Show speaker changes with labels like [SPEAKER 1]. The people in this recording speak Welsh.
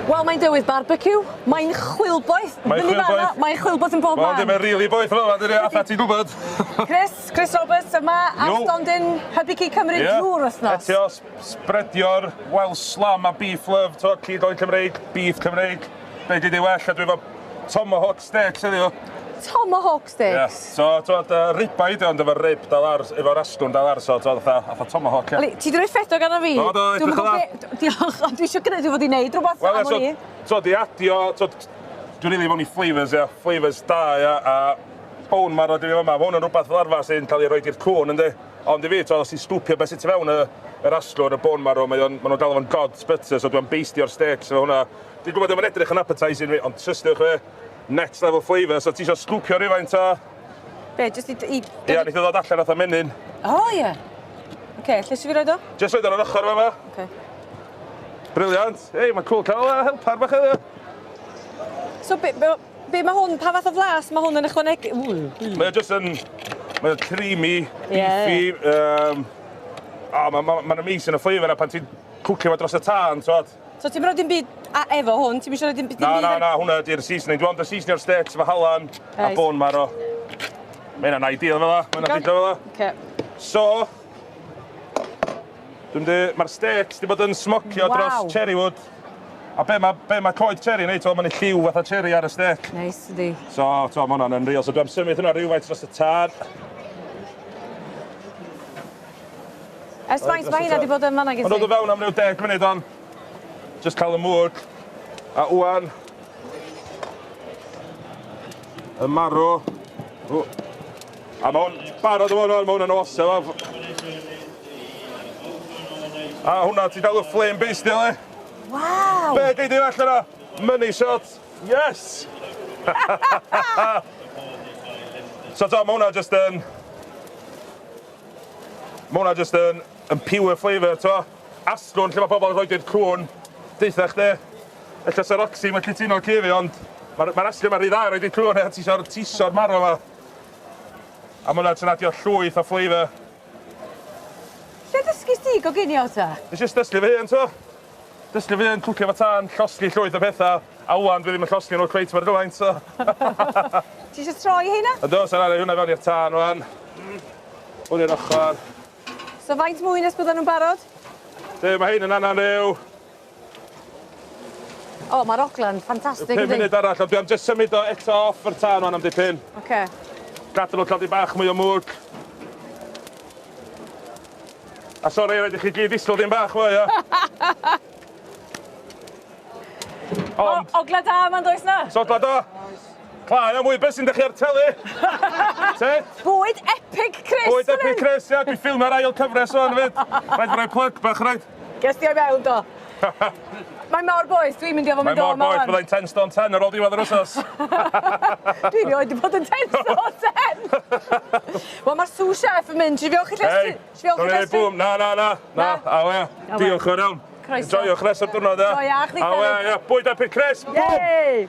[SPEAKER 1] Wel, mae'n dywydd barbeciw, mae'n chwilboeth.
[SPEAKER 2] Mae'n
[SPEAKER 1] Fyny fan'na,
[SPEAKER 2] chwilboeth.
[SPEAKER 1] Mae'n chwilboeth yn bob
[SPEAKER 2] Wel,
[SPEAKER 1] man.
[SPEAKER 2] dim yn rili boeth fel yma, dydi? Fatha ti'n gwybod.
[SPEAKER 1] Chris, Chris Roberts yma ar
[SPEAKER 2] Yo.
[SPEAKER 1] stondin Hybu Cig Cymru
[SPEAKER 2] Ie.
[SPEAKER 1] drwy'r wythnos.
[SPEAKER 2] Eto, sbredio'r Welsh lamb a beef love, to, cig oen Cymreig, beef Cymreig. Be gei di well, a dwi efo tomahawk steaks heddiw.
[SPEAKER 1] Tomahawk steaks.
[SPEAKER 2] Ie. So, t'wod, ribeye di ond efo'r rib dal ar, efo'r asgwrn dal ar, so t'wod, fatha, fatha tomahawk, ie.
[SPEAKER 1] Oli, ti 'di roi ffedog arna fi.
[SPEAKER 2] Do, do,
[SPEAKER 1] Dwi'm yn
[SPEAKER 2] edrych yn
[SPEAKER 1] gwbo be- Diolch, ond dwi isio gwneud dwi fod i neud rhywbeth
[SPEAKER 2] Wel,
[SPEAKER 1] am
[SPEAKER 2] ie,
[SPEAKER 1] wn i.
[SPEAKER 2] so, t'wod, i adio, t'wod, dwi'n rili mewn i flavours, ie, flavours da, ie, a bone marrow di fi fama, ma' hwn yn rhywbeth fel arfer sy'n cael ei roid i'r cŵn, yndi? Ond i fi, t'wod, os ti'n sgwpio beth sy'n tu fewn y, yr asgwrn, y bone marrow, mae o'n, ma' nhw'n galw fo'n God's butter, so dwi'n beistio'r steaks efo hwnna. Dwi'n gwybod ddim yn edrych yn appetising fi, ond trystiwch fi, next level flavour, so ti isio sgwpio rhywfaint o...
[SPEAKER 1] Be, jyst i... i...
[SPEAKER 2] Ia, neith o ddod allan fatha menyn.
[SPEAKER 1] O, ie. Oce, lle eisiau fi roid o?
[SPEAKER 2] Jyst roid ar yr ochr fama.
[SPEAKER 1] Oce.
[SPEAKER 2] Brilliant. Ei, mae'n cool cael helpar bach heddiw.
[SPEAKER 1] So, be, be, be mae hwn, pa fath o flas mae hwn yn ychwanegu?
[SPEAKER 2] Mae o jyst yn... Mae o'n creamy,
[SPEAKER 1] Ie.
[SPEAKER 2] beefy. Um, o, mae'n ma, ma amazing y flavour a pan ti'n cwcio fo dros y tân, t'wod.
[SPEAKER 1] So ti'n rhoi dim byd a efo hwn? Ti'n eisiau rhoi dim, dim
[SPEAKER 2] Na,
[SPEAKER 1] byd
[SPEAKER 2] na, na, hwnna ydy'r seasoning. Dwi'n ond y seasonio'r steaks efo halan a
[SPEAKER 1] Reit.
[SPEAKER 2] bone marrow. Mae hynna'n ideal fel 'a. Mae hynna'n ideal fel 'a.
[SPEAKER 1] Oce.
[SPEAKER 2] So, dwi'n di, mae'r steaks di bod yn smocio
[SPEAKER 1] Waw.
[SPEAKER 2] dros cherry wood. A be mae be ma coed cherry yn neud, t'mo, mae'n lliw fatha cherry ar y steak.
[SPEAKER 1] Neis, ydi.
[SPEAKER 2] So, t'mo, ma' hwnna'n unreal. So, dwi'n symud hwnna rhywfaint dros y tân.
[SPEAKER 1] Ers faint mae hynna 'di bod yn fan'na gen
[SPEAKER 2] Mae'n dod
[SPEAKER 1] ti?
[SPEAKER 2] o fewn am ryw 10 munud on. Just cael y mwg. A wan. Y marw. O. A mae hwn barod o hwn, mae hwn yn awesome. A hwnna, ti dal y flame base di, le?
[SPEAKER 1] Waw!
[SPEAKER 2] Be gei di well yna? Money shot. Yes! So to, mae hwnna just yn... Mae hwnna just yn, yn pure flavour, to. Asgwrn lle mae pobl yn rhoi i'r cŵn. Deutha chdi. Ella sa'r oxy mae'n cytuno ci fi, ond mae'r ma asgwrn ma'n rhy dda roed i'r cŵn, e, ti isio'r tiso'r marrow ma. A mae hwnna ti'n adio llwyth o flavour.
[SPEAKER 1] Lle ddysgis ti goginio ta?
[SPEAKER 2] Nes i dysgu fy hun, to. Dysgu fy hun, cwcio fo tân, llosgi llwyth o pethau. A wan dwi ddim yn llosgi nhw cweit mor gymaint, so.
[SPEAKER 1] Ti eisiau troi heina?
[SPEAKER 2] Yndw, sa'n rhaid hwnna fewn i'r tân wan. Hwn i'r ochr.
[SPEAKER 1] So faint mwy nes bydden nhw'n barod?
[SPEAKER 2] Dy, mae hein yn anna ryw
[SPEAKER 1] O, mae'r ogla'n ffantastig,
[SPEAKER 2] 5
[SPEAKER 1] yndi?
[SPEAKER 2] munud arall, ond dwi am just symud o eto off yr tân wan am dipyn.
[SPEAKER 1] Oce.
[SPEAKER 2] Gadael nhw cael di bach mwy o mwg. A sori, rhaid i chi gyd disgwyl dim bach mwy, ia. Ond,
[SPEAKER 1] Ogla da yma'n does na?
[SPEAKER 2] so ogla da. Cla, ia mwy, beth sy'n dechrau ar teli? Te?
[SPEAKER 1] Bwyd epic Chris!
[SPEAKER 2] Bwyd
[SPEAKER 1] fan
[SPEAKER 2] epic
[SPEAKER 1] hyn.
[SPEAKER 2] Chris, ia, dwi'n ffilmio'r ail cyfres o'n fyd. Rhaid fi roi plug bach, rhaid.
[SPEAKER 1] Ges di o'i mewn, do. Mae mor boeth, dwi'n mynd i ofyn
[SPEAKER 2] Mae
[SPEAKER 1] mynd o
[SPEAKER 2] mor
[SPEAKER 1] yma
[SPEAKER 2] boeth,
[SPEAKER 1] wan.
[SPEAKER 2] byddai'n 10 stone 10 ar ôl diwedd yr wythnos.
[SPEAKER 1] Dwi rioed wedi bod yn 10 stone 10. Wel, mae'r sous chef yn mynd. Si'n fiolch i
[SPEAKER 2] Hei,
[SPEAKER 1] llestri? Si'n fiolch i
[SPEAKER 2] dwi'n
[SPEAKER 1] llestri?
[SPEAKER 2] boom, na, na, na, na,
[SPEAKER 1] Na.
[SPEAKER 2] a we,
[SPEAKER 1] we.
[SPEAKER 2] diolch o'r iawn.
[SPEAKER 1] Croeso.
[SPEAKER 2] Enjoiwch rest o'r diwrnod, ia.
[SPEAKER 1] Joia, chdi
[SPEAKER 2] A we,
[SPEAKER 1] hefyd.
[SPEAKER 2] ia, bwyd epic Chris, boom!
[SPEAKER 1] Yay!